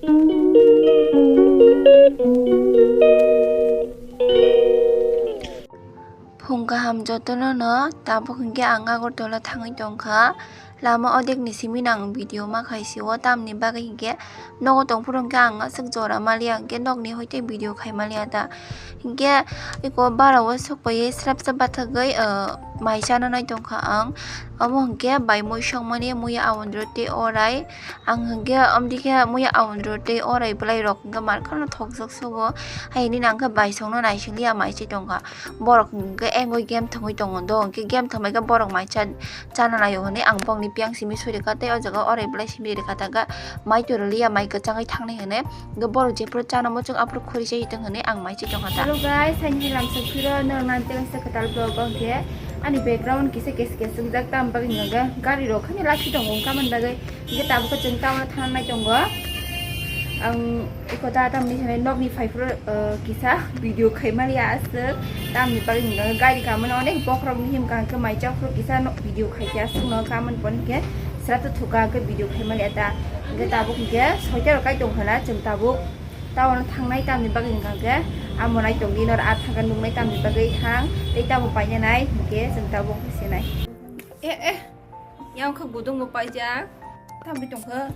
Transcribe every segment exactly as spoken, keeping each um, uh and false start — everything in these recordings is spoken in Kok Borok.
Phung kaham jotono no, tabuk hinkhe ang Agartala thangwi tongkha. Lama odekni simi no ang video ma khaisio, tamni bagwi hinkhe nogo tongphuru hinkhe ang aswk jora maliya, hinkhe nokni hoite video khai maliya ta. Hinkhe eko bara o sokpaiwi srapsa bathagwi, ah, mai chana nai tongkha ang. Omo hinkhe bai mui songmani muya awandro tei orai. Ang hinkhe omdikhe muya awandro tei orai bwlairok hinkhe markhano thokjak sobo. Haini nangkhe bai songno naisiliya mai se tongkha. Borok hinkhe engwi game thangwi tongo do, hinkhe game thangbaikhe borok mai cha-, chana laio hinwi ang bokni piyang simi suri kha tei o jaga orai bwlai simi rikha ta kha mai toro liya mai kwchangwi thangnai hinwi. Hinkhe borok jephuru chana muchung aphuru khuri chai tong hinwi ang mai se tongkha ta. Hello guys, haini lamsa phiro norok nang tei kaisa kwtal vlog o hinkhe ani background kisa kes kes wngjak, tam bagwi hinkhe gari rok haino lakhi tongo wngkha man bagwi. Hinkhe tabuk chwng town o thang nai tongo. Ang eko ta tamni hinwi nokni phaiphuru, uh, kisa video khai maliya aswk. Tamni bagwi hinkhe gari kamani onek bokhorok ni himkha hinkhe mai chaukhoro kisa nok video khaikhe aswkno kamani pon hinkhe srapsa thukha hinkhe video khai maliya ta. Hinkhe tabuk hinkhe soita rok kai tongkha na chwng tabuk. Town o thangnai tamni bagwi hinkha hinkhe amo nai tongdi nor a thangkha nuknai tamni bagwi thang tei tamo painanai hinkhe chwng tabuk sinai. Eh, eh. Yang kha gudung bo paijak. Tamo tongkha.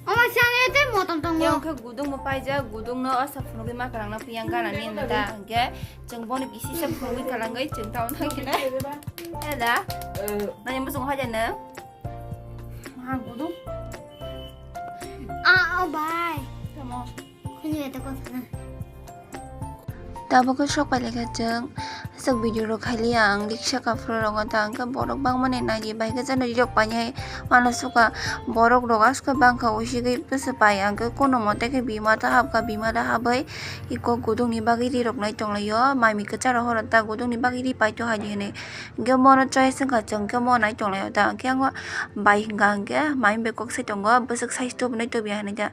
Oma chang ya tei motom tongo. Yang kha gudung bo paijak, gudung no asa phunugwi ma kwlangna phi yang gana ni ta hinkhe chwng bono kisi sa phunugwi kwlangwi chwng town thang khe na. Ya da? Na yang bosong haja na. Ma gudung. Ah, oh bai. Tamo. Khunju ya ta kotha na. Tabuk khe sok pailai kha chwng aswk video rok khailiya ang riksa kaphuru rogo ta hwnkhe borok bangmani naidi bai khe chana rirok painai mano sukha borok rok aswk bangkha usigwi bwswk pai hwnkhe kono mote khe bima ta hapkha bima ta habwi eko gudungni bagwi rirok nai tonglaio mai mi kwcharo horo ta gudungni bagwi ri paito haidi hinwi hwnkhe mono choice wngkha chwng khe mo nai tonglaio ta hwnkhe bai hwnkha hwnkhe mai bai kok sai tongo bwswk sai tubunai tubuya hinwi ta.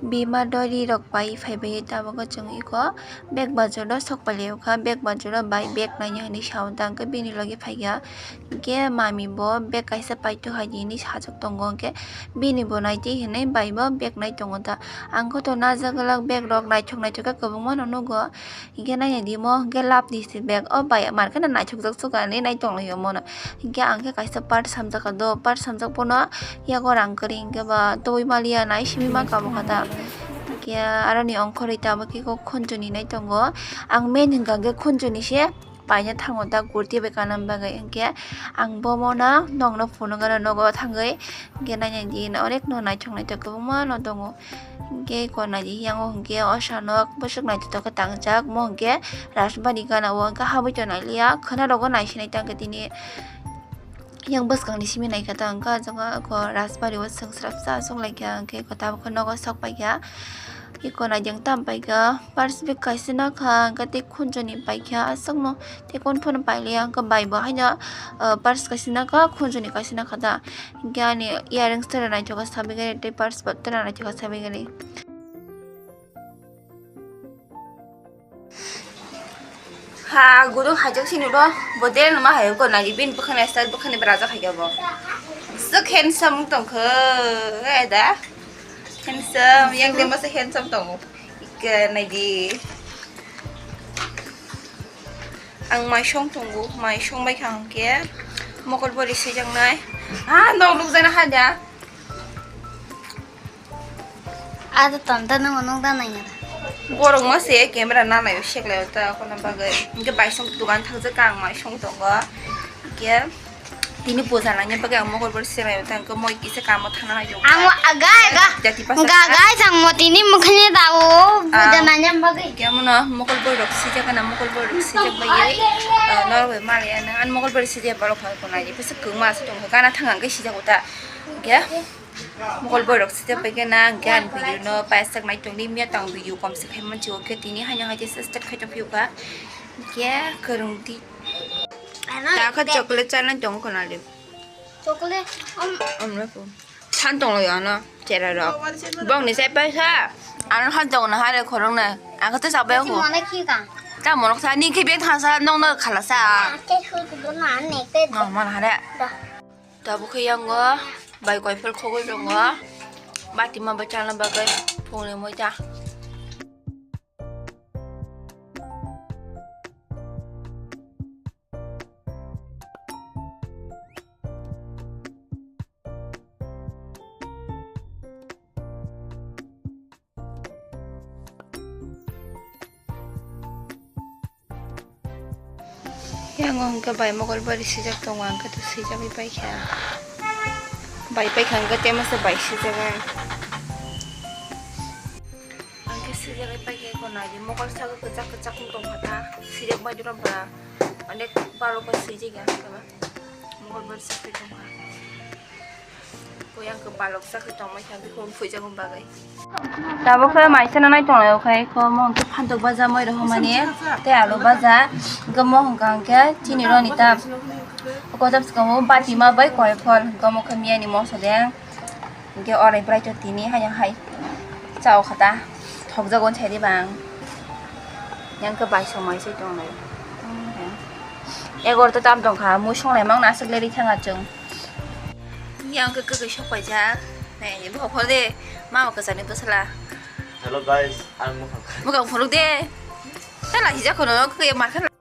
Bima dori rok pai phai bai tabuk o chwng eko bag bazar o sok pailai o kha, bag bazar o bai bag naina hinwi sa o ta hwnkhe bini logi phai kha, hwnkhe mami bo bag kaisa paito hai di hinwi sajak tongo, hwnkhe bini bo nai di hinwi bai bo bag nai tongo ta. Ang khe to najagwlak bag rok naithok naithok khe kwbangma no nugo. Hingke nai di mo hingke lab ni si bag o bai mar khe na naithok jak suka hinui nai tong lai o mono. Hingke ang khe kaisa part samjak ka do, part samjak pono yago rang kwrwi hingke ba toboi maliya nai simi ma kamo kha ta. Hingke aro ni ongkhorwi tabuk khe kok khunju ni nai tongo. Ang main hingka hingke khunju ni se paina thango ta kurti bai kana bagwi hingke ang bo mono nokno phunuk gana nogo thangwi hingke nai di onek no naithok naithok kwbangma no tongo. Hingke konani yango hingke o sanok bwswk naithotok khe tangjak, mo hingke rajbari gana o hingke habwi tongnai liya, khwna rogo naisinai tangkhe tini yang bwskangni simi naikha ta hingke o jaga rajbari o chwng srapsa achuk laikha, hingke tabuk khe nogo sok paikha, eko naijeng tam paikha, pars bag kaisa nakha, hingke tei khunjoni paikha, aswkno tei konphano pailiya, hingke bai bo haino pars kaisa nakha, khunjoni kaisa nakha ta. Hingke ani earrings tere naithogo sabai gari tei purse bo tere naithogo sabai gari. Ha, guru hajak sini ro, bodel ma hayo ko nagi bin bukhana style bukhani beraja hayo bo. So handsome tongkho, eda. Handsome, yang de masa handsome tongo. Ike nagi. Ang mai song tongo, mai song bai kha hingke mokol bori sijaknai. Ah, nok nukjaknai ha da. Ada tonta nang nang da nang ya. Borok ma se camera nanai seklai ta kono bagwi. Hingke bai song dugan thangjakha ang mai song tongo. Hingke Tini puja nangya bagwi ang mokol bor se mai tang ko moi kisa kamo thana nai. Ang wa-, aga, aga. Jati pasa. Ga, ga, sang mo tini mukhanya dawo, puja nangya bagwi. Kya mono mokol bor rok sijak na mokol bor rok sijak bagwi. Norok bai mali ana an mokol bor sijak borok phai ko nai. Pasa kung ma sa tong gana thang ang sijak uta. Kya? Mokol bor rok sijak bagwi na ang kya video no paisa nai tong ni miya tang video kom se khai man chi o kya tini hanya hai se start khai tong phiu ka. Kya karung ti. Ta kha chocolate chanai tong khna le. Chocolate, um, Om le ko. Than tong lo ano chera rok. Bong ni sai pai kha. Ano than tong na hare khorong na. Ang kha te sa bai ko. Mane khi ka. Ta monok sa ni khe beng tha sa nong na khala sa. Te su tu na ne te. No man hare. Da. Tabuk khe yango bai koiphal khogwi tongo. Bati ma bai chalna bagwi phungni moita. Yang hwnkhe bai Mogolbari swijak tongo, ang khe to swijagwi paikha. Bai paikha hwnkhe tei masa bai swijagwi. Ang khe swijagwi paikha, eko naidi Mogol sago kwchak kwchak wng tongkha ta. Swijak bai dura ba onek baro khe swijak ya khe ba. Mogolbari sakwi tongkha. Koi ang khe balok sakhe tongmai kha, bikung phuijakma bagwi. Tabuk khe maisa nanai tonglai, okhai khe omo hwnkhe phantok baja, moi rok mani tei alu baja, hwnkhe omo hwnkha hwnkhe chini roni ta. Kotor bwskango bati ma bai koi phol, hwnkhe omo khe miyani moso deng. Hwnkhe orai bwrai to tini hai hai chao kha ta, thokjago sai di bang. Yang khe bai somai se tonglai. Egarota tam tongkha, mui songlai mang na aswk leri thanga chwng. Yang khe kwkwi sok paijak. Nai, bukhuk phoro de, mama kwchani bwsala. Hello guys, ang mukhang. Bukhuk phoro de. Tala hijak kono, kwkwi mar khe.